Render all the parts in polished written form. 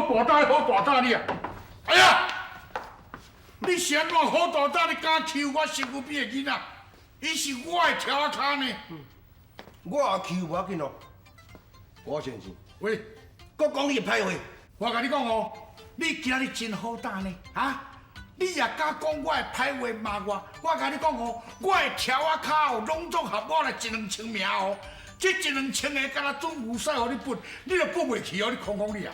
好大胆，好大胆你啊！哎呀，你是按怎好大胆？你敢欺负我身躯边的囡仔？伊是我的柱仔跤呢。我也欺负无要紧哦，我先生。喂，阁讲你的歹话。我共你讲哦，你今日真好胆呢，哈？你也敢讲我的歹话骂我？我共你讲哦，我的柱仔跤哦，攏總合我來一兩千名哦。這一兩千个敢若準牛屎予你噴，你都噴袂去哦！你空空你啊！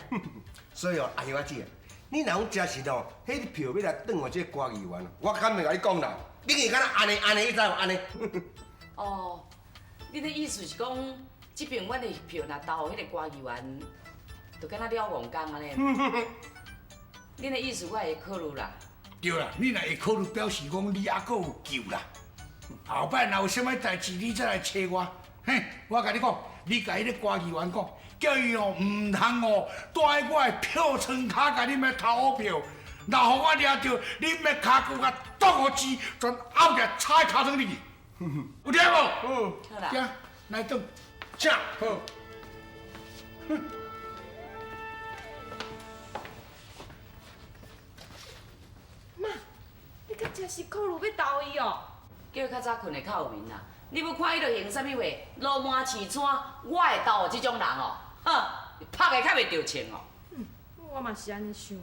所以哦，阿兄仔姊，你若講真實哦，彼個票欲來轉予這个歌議員，我敢袂共你講啦，你是敢若按呢按呢，你知無？按呢。哦，你的意思是講，這邊阮的票若投予彼个歌議員，就敢若了戇工按呢？恁的意思我會考慮啦。對啦，你若會考慮，表示講你猶閣有救啦。後擺若有啥物代誌，你再來揣我。嘿，我共你講，你共彼个歌議員講，叫伊哦毋通哦，蹛佇我的票倉跤共恁欲偷票，若予我掠著，恁的跤骨共擋予舌，全拗起來插佇尻川裡去。有聽無？嗯。好啦。行，來轉。請。好。哼。媽，你敢真是考慮欲投伊哦？叫伊較早睏會較有眠啦。你欲看伊著用啥物話？鱸鰻飼氈，我會投予這種人哦。哼，拍的較袂著銃哦。嗯，我嘛是按呢想。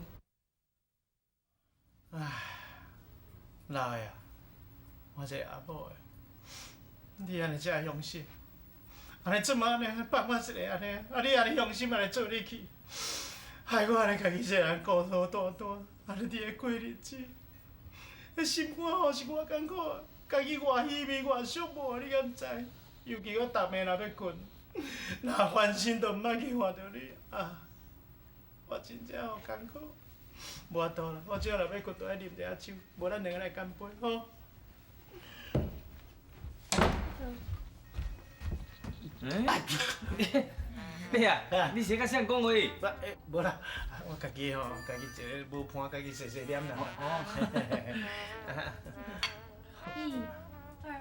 唉，老的啊，我這個阿母的，你按呢遮用心，按呢這麼按呢放我一个按呢，啊你按呢用心按呢做你去，害我按呢家己一个人孤孤單單，按呢佇咧過日子，彼心肝吼是偌艱苦，家己偌稀微偌寂寞，你敢知？尤其我逐暝若欲睏，若翻身都毋捌去看著你啊！我真正吼艱苦，無法度啦，我這若欲睏，就愛啉一下酒，無咱兩个來乾杯，好。欸，你啊，你是佮誰講話？欸，無啦，我家己吼，家己一个無伴，家己細細念啦。哦。一、二。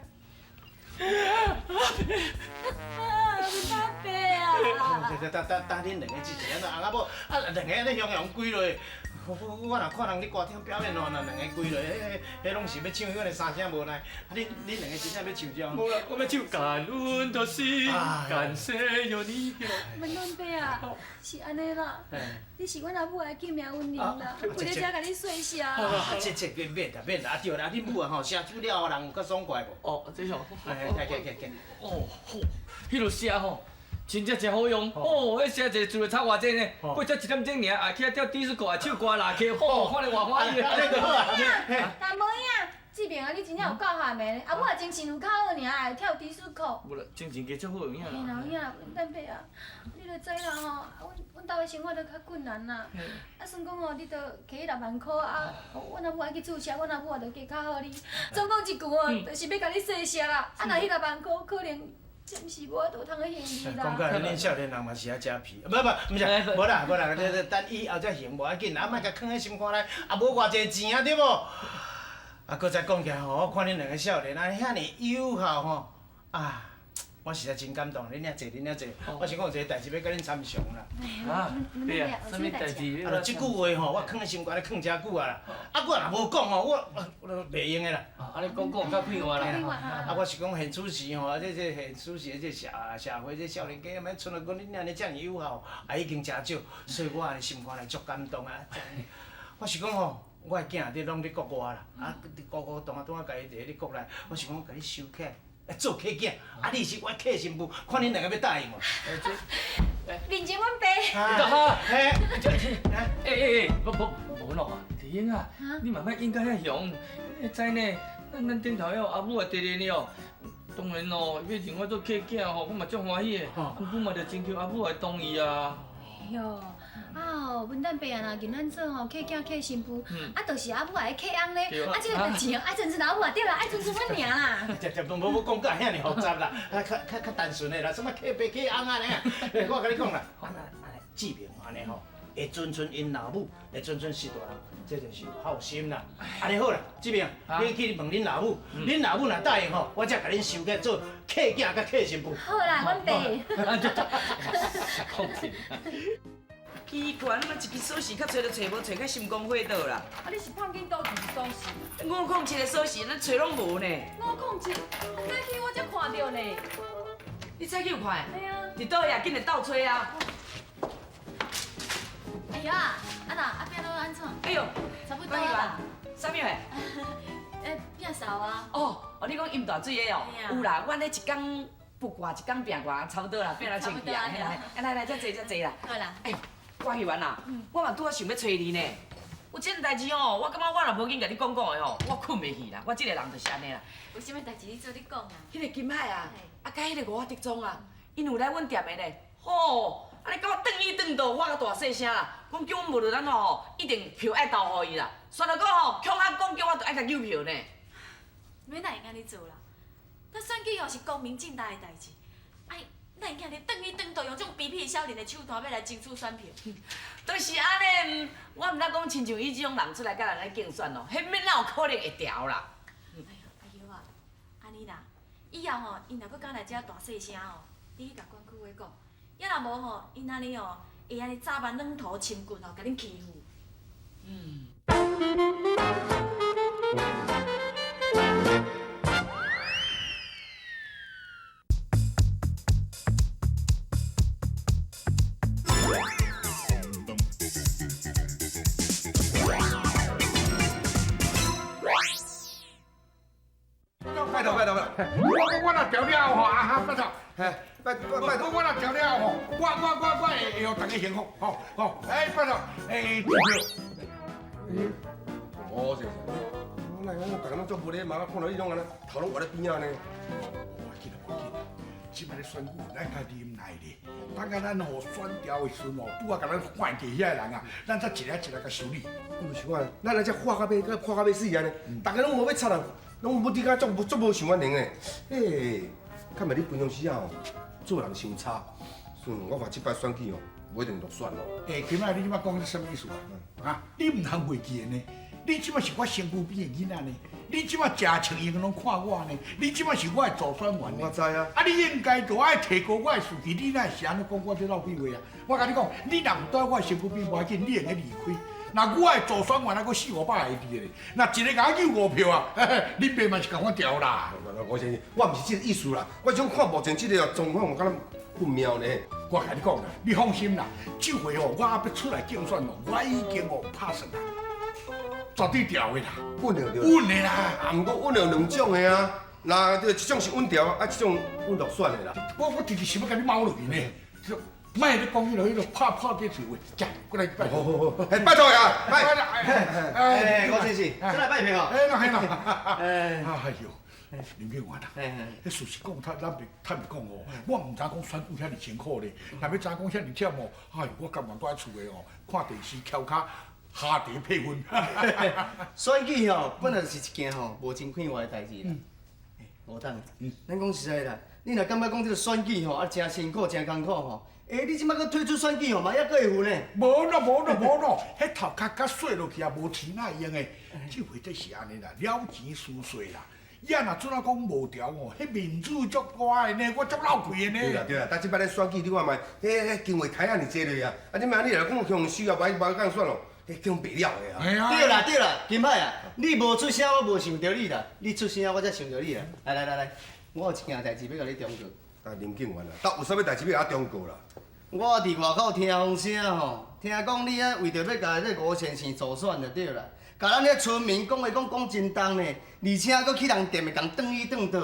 啊，阿伯啊！等等等，恁兩个這是按怎翁仔某？啊，兩个按呢雄雄跪落，我我若看人咧歌廳表演哦，若兩个跪落，彼彼攏是欲唱彼款的三聲無奈。啊，恁恁兩个真正欲唱這？無啦，我欲唱感恩的心，感謝有你。文老伯啊，是按呢啦，你是阮阿母的救命恩人啦，為了才共你說謝。啊，這這免免啦免啦，啊對啦，啊恁母啊吼，寫酒了後人有較爽快無？哦，這種。來來來來。哦，好，彼落寫吼。真正真好用，哦，彼寫一个自助餐偌濟呢，過才一點鐘爾，也起來跳迪斯科，也唱歌拉曲，吼，看咧偌歡喜。但無影，志明啊，你真正有夠含的，阿母也精神有較好爾，會跳迪斯科。無啦，精神加足好有影啦。嘿啦，有影，阮伯啊，你著知啦吼，啊，阮阮兜的生活都較困難啦。啊，算講吼，你著摕彼六萬箍啊，阮阿母愛去注射，阮阿母也著加較好你。總講一句哦，就是欲共你說謝啦。啊，若彼六萬箍可能。暫時無法度通去還你啦。講起來，恁少年人嘛是愛食皮，無無，毋是，無啦無啦，你等以後才還無要緊，啊，莫共囥佇心肝內，也無偌濟錢啊，對無？啊，閣再講起來吼，我看恁兩个少年啊，遐爾友好吼，啊，我實在真感動，恁遐濟，恁遐濟，我想講有一个代誌欲共恁參詳啦。啊，對啊，啥物代誌？啊，就這句話吼，我囥佇心肝內囥誠久啊啦。啊，我若無講吼，我我袂用的啦。啊，你講講較快活啦。啊，我是講現此時吼，這這現此時的這社社會這少年家，欲像阮恁按呢遮爾友好，也已經誠少，所以我按呢心肝內足感動啊。我是講吼，我的囝佇攏佇國外啦，啊，佇國國當啊拄仔共伊佇咧國內，我是講共你收起來。做契囝，啊！你是我契新婦，看恁兩个欲答應無？認真阮爸。哈，欸欸欸，無無無喏，麗英啊，你嘛莫應甲遐凶，你知呢？咱咱頂頭遐有阿母的佇咧呢哦，當然咯，欲認我做契囝吼，我嘛足歡喜的，阮嘛著徵求阿母的同意啊。哎喲，啊吼，文旦伯啊，若認咱做吼契囝契新婦，啊，就是阿母愛契翁咧，啊，這个代誌哦，愛尊重阿母啊，對啦，愛尊重阮娘啦。這這無無講甲遐爾複雜啦，較較較單純的啦，什麼契爸契翁按呢？我共你講啦，啊啊，志明按呢吼，會尊重𪜶老母，會尊重序大人，這就是有孝心啦。按呢好啦，志明，你去問恁老母，恁老母若答應吼，我才共恁收起來做契囝佮契新婦。好啦，阮爸。奇怪，你嘛一支锁匙较揣都揣无，揣到心肝火倒啦。啊，你是放紧佗一支锁匙？507的锁匙，咱揣拢无呢。507，啊，早起我才看著呢。你早起有看？嘿啊。伫佗呀？紧来斗揣啊！哎呀，啊那啊变拢按怎？哎呦，差不多啦。啥物货？摒扫啊。哦，哦，你讲淹大水的哦？有啦，阮彼一工不挂，一工拼挂，差不多啦，拼来清气啊。来来，遮济遮济啦。好啦。哎，郭议员啊，我嘛拄仔想欲揣你呢。有这件代志吼，我感觉我若无紧共你讲讲的吼，我睏袂去啦。我这个人就是按呢啦。有啥物代志你做你讲啊？彼个金海啊，啊，佮彼个吴德忠啊，𪜶有来阮店的呢。吼，按呢佮我转伊转倒，我较大细声啦，讲叫阮无论按怎吼，一定票爱投予伊啦。煞落阁吼，恐吓讲叫我著爱共邮票呢。欲哪会按呢做啦？咱选举哦是光明正大的代志，哎，哪会按呢转去转倒，用这种卑鄙小人的手段欲来争取选票？就是按呢，我毋知讲亲像伊这种人出来佮人咧竞选哦，彼免哪有可能会牢啦。哎呦，阿玉啊，按呢啦，以后吼，𪜶若阁敢来遮大细声吼，你去共管区委讲，抑若无吼，𪜶按呢哦，会按呢早晚软土深掘吼，共恁欺负。嗯。拜托拜托拜托！我若调了吼，啊哈，拜托，拜拜托，我若调了吼，我会予大家幸福，吼吼，哎，拜托，哎，投票。哦，谢谢。我来，我逐个拢足无礼貌，看到你拢按呢，头拢歪咧边仔呢。无要紧无要紧，这摆咧选举，咱较忍耐咧。等下咱吼选调的时阵吼，拄仔共咱换过遐个人啊，咱才一个一个共修理。我就想看，咱来遮喊到欲，喊到欲死按呢，逐个拢无欲插人，拢无你敢足足无受欢迎的。欸，敢袂你平常时啊吼，做人伤差，算我看这摆选举哦，无一定落选咯。欸，金仔，你这摆讲的啥物意思啊？啊，你毋通袂记的呢？你这摆是我身躯边的囡仔呢？你这摆食穿用拢看我呢？你这摆是我的助选员呢？我知啊。啊，你应该就爱提高我的士气，你哪会是按呢讲我这老屁话啊？我共你讲，你若毋蹛我的身躯边，无要紧，你会用离开。若我的助选员还阁四五百个伫咧，若一个共我邮五票啊，恁爸嘛是共我调啦。吴先生，我毋是这个意思啦，我想看目前这个状况，我感觉不妙呢。我共你讲啦，你放心啦，这回哦，我还欲出来竞选哦，我已经哦拍算啦，绝对调的啦，稳了对。稳的啦。啊，毋过稳有两种的啊，那对，一种是稳调，啊，一种稳落选的啦。我直直想欲共你猫落去呢。莫咧讲彼落彼落拍破这嘴话，来，过来拜。好好好，哎，拜托呀，拜。哎，吴先生，出来拜票哦。哎，那系啦。哎，哎呦，林警员啊，彼事实讲，坦坦白坦白讲哦，我毋知讲选举遐尔辛苦咧，若欲知讲遐尔忝哦，哎呦，我甘愿蹛喺厝的哦，看电视翘跤，下茶配饭。选举吼，本来就是一件吼无真快活的代志啦。吴董，咱讲实在啦，你若感觉讲这个选举吼啊真辛苦、真艰苦吼，欸，你这摆阁退出选举吼嘛，犹阁会赴呢？无咯，无咯，无咯，彼头壳较细落去也无钱哪会用的。这回这是按呢啦，了钱输税啦。也若准仔讲无调吼，彼面子足大的呢，我足落气的呢。对啦对啦，但这摆咧选举，你看觅，彼经费开遐尔济落啊，啊，这摆你若讲向收啊，无无讲选咯，彼叫袂了的啊。对啦对啦，金海啊，你无出声，我无想著你啦；你出声，我才想著你啦。来来来来，我有一件代志欲共你忠告。啊，林警员啊，到有啥物代志欲共我忠告啦？我伫外口听风声吼，听讲你啊为著欲共这吴先生助选就对啦，共咱遐村民讲话讲讲真重呢，而且阁去人店的共转去转倒。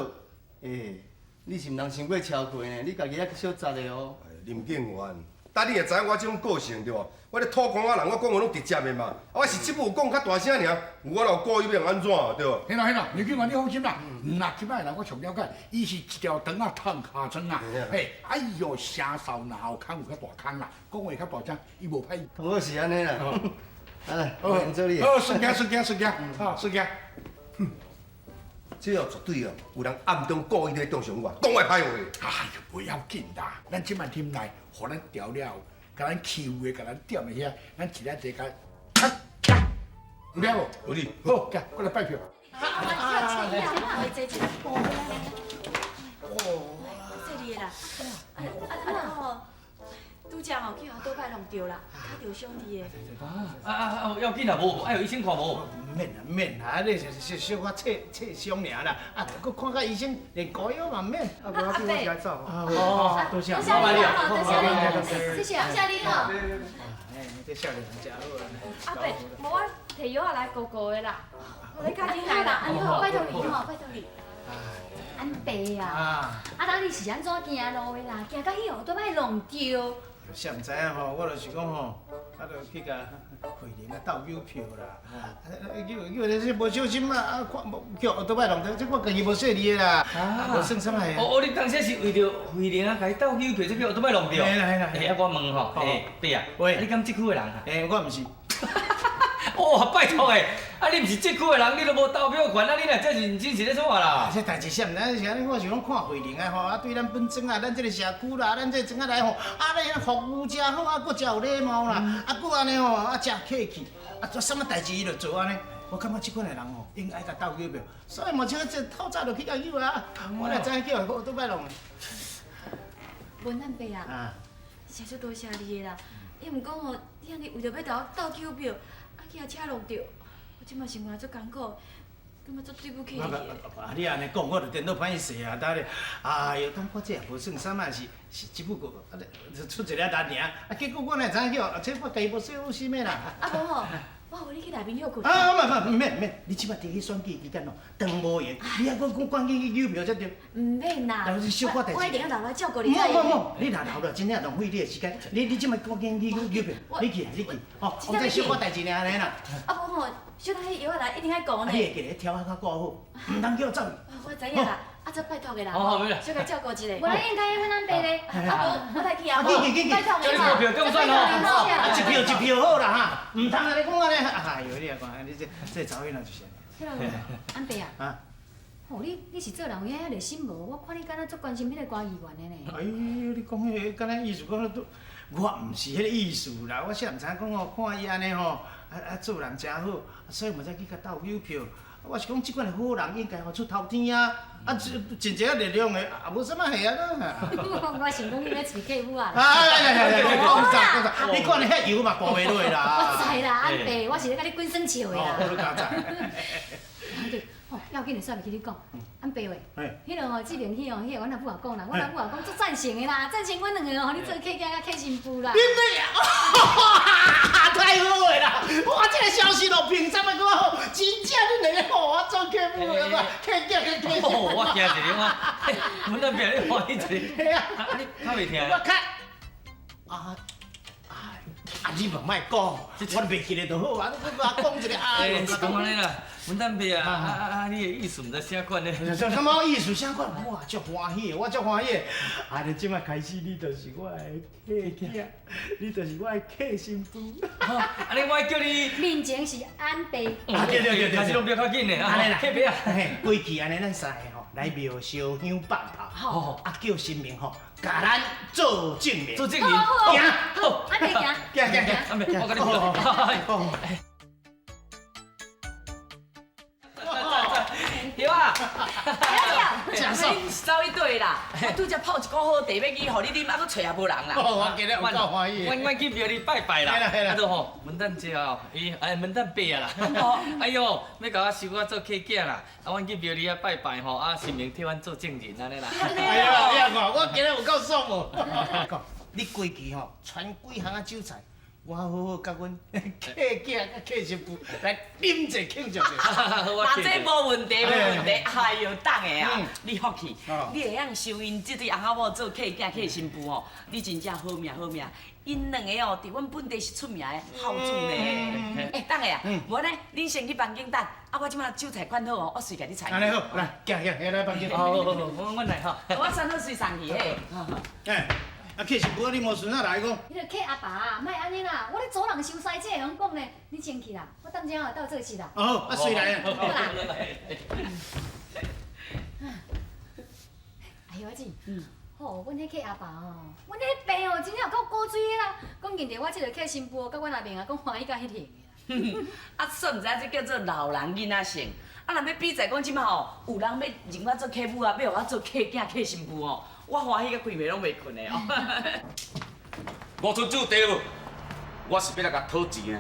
欸，你是毋通伤过超过呢？你家己抑小杂的哦。林警员，但你会知影我这种个性对无？我咧土公仔人，我讲话拢直接的嘛。啊，我是这久讲较大声尔，我若有故意欲按怎对无？嘿啦嘿啦，林警员你放心啦，那这摆人我上了解，伊是一条肠仔通尻川啊，嘿，哎哟，声嗽若有空有较大空啦，讲话较大声，伊无歹。同好是按呢啦。来，我做你。好，顺行顺行顺行，好顺行。这哦绝对哦，有人暗中故意咧中伤我，讲我歹话。哎呦，不要紧啦，咱这摆忍耐，予咱调了，共咱欺负的，共咱点的遐，咱一个一个共，有了无？有理。好，行，过来拜票。啊，来坐一下。哦，坐你的啦。啊啊吼，拄拄才吼去予倒摆弄著啦，跤著伤伫的。啊啊啊！要紧啦，无爱有医生看无？免啦免啦，你是是小可切切伤尔啦，啊，阁看甲医生，连膏药嘛免。啊，无要紧，我是爱走。哦，多谢。多谢你啦，多谢你，谢谢，多谢你吼。哎，这少年人真好啊。阿伯，无我提药仔来顾顾的啦。我赶紧来啦，安好，拜托你吼，拜托你。安伯啊，啊，当你是按怎行路的啦？行到彼后都摆弄著。谁毋知影吼，我就是讲吼，啊，就去共惠灵啊斗邮票啦。啊，邮邮这无小心啊，啊，看无叫倒摆弄著，这我家己无细腻的啦，无算啥物。哦哦，你当时是为著惠灵啊，共伊斗邮票，才叫倒摆弄著。嘿啦嘿啦。欸，啊，我问吼，欸，伯啊，喂，你敢这区的人啊？欸，我毋是。哦，拜托的，啊，你毋是这区的人，你都无投票权，啊，你若这认真是咧创啥啦？这代志啥毋知，是按呢，我是讲看惠灵啊吼，啊对咱本庄啊，咱这个社区啦，咱这个庄仔来吼，啊咧服务真好，啊阁真有礼貌啦，啊阁按呢吼，啊真客气，啊做啥物代志伊就做按呢。我感觉这款的人吼，应该共投邮票，所以嘛，这这透早就去共邮啊。我哪知影叫予倒摆弄。文汉伯啊，实在多谢你的啦，也毋过吼，你按呢为著欲共我斗邮票。去予车弄著，我这马生活足艰苦，感觉足对不起你的。啊，你按呢讲，我就颠倒歹势啊！当咧，哎哟，当我这也无算啥物，是是只不过啊，出一个力尔，啊，结果我哪会知影叫，这我家己无小心的啦。啊无吼，我予你去内面歇困。啊，毋毋免免，你这摆伫咧选举期间哦，当无闲，你还阁讲赶紧去邮票才对。毋免啦，我一定要留来照顾你。毋毋毋，你若留落，真正浪费你的时间。你你这摆赶紧去邮票，你去你去，吼，我这小可代志尔按呢啦。啊无吼，小等彼药仔来，一定爱顾呢。你会记得条仔较顾好，毋通叫我走。我知影啦。啊，这拜托的啦，小可照顾一下。无应该阮阿伯咧，啊无，我来去啊，去去去去，拜托叫你投票总算哦，啊一票一票好啦哈，毋通按呢讲按呢，哎哟，你也看，你这这查某囡仔就是按呢。阿伯啊，哦，你你是做人有影遐热心无？我看你敢若足关心彼个歌议员的呢。哎呦，你讲彼个敢若意思讲都，我毋是彼个意思啦，我啥毋知影讲吼，看伊按呢吼，啊啊做人真好，所以嘛才去共斗邮票。我是讲，这款的好人应该予出头天啊！啊，真济啊力量的，也无啥物戏啊啦。我想讲你咧揣客母啊。哎哎哎哎，讲啥讲啥？你看你遐油嘛，顾袂落啦。我知啦，阿伯，我是咧共你滚耍笑的啦。我都敢知。对，哦，要紧的，煞袂记你讲。按伯话，彼落吼，志明去哦，彼个阮阿母也讲啦，阮阿母也讲足赞成的啦，赞成阮两个吼，你做客囝佮客新妇啦。恁咧，太好的啦！哇，这个消息咯，凭啥物阁好？真正恁两个予我做客母的，客囝佮客媳妇。我惊一下啊！阮阿伯你欢喜一下。啊，你较袂听？我较啊。啊！你嘛莫讲，我袂记得就好啊。你阁讲一个啊，是讲按呢啦，文旦伯啊，啊啊啊！你的意思毋知啥款呢？什么意思啥款？我足欢喜的，我足欢喜的。啊！你这摆开始，你就是我的客囝，你就是我的客新妇。按呢我叫你。面前是安伯。啊对对对对，开始拢比较紧的。按呢啦，客伯啊，嘿，过去按呢咱三个吼来庙烧香拜头，啊叫神明吼。共咱做证明，做证明，行，好，阿伯行，行行行，阿伯，我共你扶。对啊，真爽，走去对啦，我拄才泡一锅好茶，欲去予你啉，啊，阁揣也无人啦。我今日有够欢喜。阮阮去庙里拜拜啦。啊，都吼，文旦姐哦，伊哎文旦伯啊啦。哎哟，欲共我收我做客囝啦。啊，阮去庙里遐拜拜吼，啊，神明替阮做证人按呢啦。哎呀，你也看，我今日有够爽无？讲，你规气吼，传几项仔酒菜。我好好佮阮客囝佮客媳妇来饮者庆祝者。那这无问题，无问题。哎哟，董的啊，你福气，你会晓收𪜶这对翁仔某做客囝客新妇吼，你真正好命好命。𪜶两个哦，伫阮本地是出名的孝子呢。欸，董的啊，无按呢，恁先去房间等，啊，我这马酒菜款好哦，我随共你采。按呢好，来，行行，来房间。好，我来哈。我选好随送去嘿。欸。啊，客媳妇，你无孙仔来讲？彼个客阿爸啊，莫按呢啦，我咧阻人伤师这会晓讲呢。你先去啦，我等阵仔斗做事啦。哦，啊，随来啊。好啦。哎呦，阿姊，吼，阮彼客阿爸吼，阮彼爸哦，真正有够古锥的啦。讲见著我这个客新妇，佮阮阿明啊，讲欢喜甲彼型的啦。啊，煞毋知这叫做老人囡仔性。啊，若欲比赛讲这马吼，有人欲认我做客母啊，欲予我做客囝客新妇吼。我欢喜甲规暝拢袂困的哦。吴春柱對無？我是欲來共討錢的。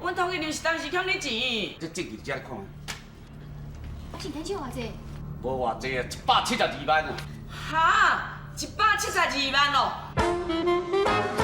阮統計量是當時欠你錢。這證據佇遮你看。錢減少偌濟？無偌濟啊，172萬啊。哈，172萬哦。